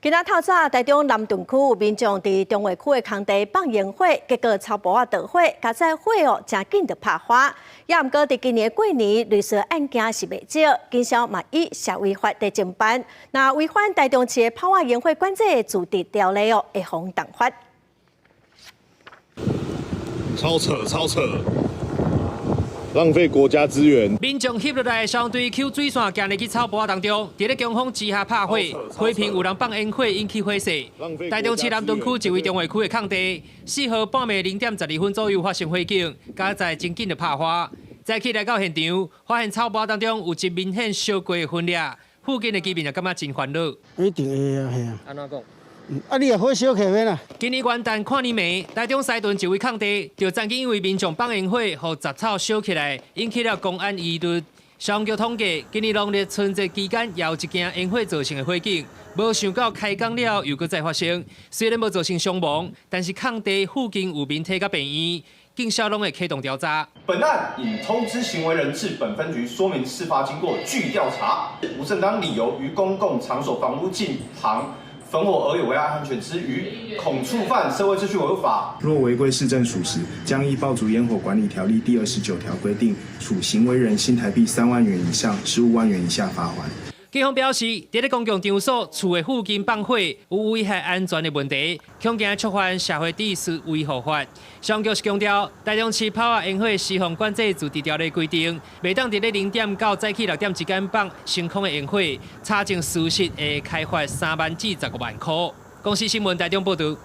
今仔透早，台中南屯區有民眾佇重劃區的空地放煙火，結果草埔仔著火，佳哉火哦，誠緊就拍花。也毋過佇今年過年，類似案件是袂少，警消嘛以社維法佇偵辦。若違反台中市的炮仔煙火管制的自治條例哦，會予重罰。超扯超扯！浪費國家資源。民眾翕落來相對 Q 水線行入去草埔仔當中，佇咧強風之下拍火，火坪有人放煙火引起火勢。台中市南屯區一位重劃區的空地，4號半暝0點12分左右發生火警，佳哉真緊就拍花。早起來到現場，發現草埔仔當中有一明顯燒過的痕跡，附近的居民也感覺真煩惱。一定會啊，係啊。按怎講？啊！你若火燒起欲啦？今年元旦跨年暝，台中西屯一位空地，就曾經因為民眾放煙火，予雜草燒起來，引起了公安疑慮。消防局統計，今年農曆春節期間，也有一件煙火造成的火警，無想到開工了又閣再發生。雖然無造成傷亡，但是空地附近有民體佮病院，警消攏會啟動調查。本案已通知行為人至本分局說明事發經過，據調查，無正當理由於公共場所房屋近旁焚火而有危害安全之虞，恐觸犯社會秩序維護法。若違規事證屬實，將依爆竹煙火管理條例第29條規定，處行為人新台幣3萬元以上15萬元以下罰鍰。警方表示，佇咧公共場所、厝的附近放火，有危害安全的問題，恐驚觸犯社會秩序維護法。消防局是強調，台中市炮仔煙火施放管制自治條例規定，袂當佇咧0點到早起6點之間放升空的煙火，查證屬實會開罰3萬至15萬塊。公視新聞台中報道。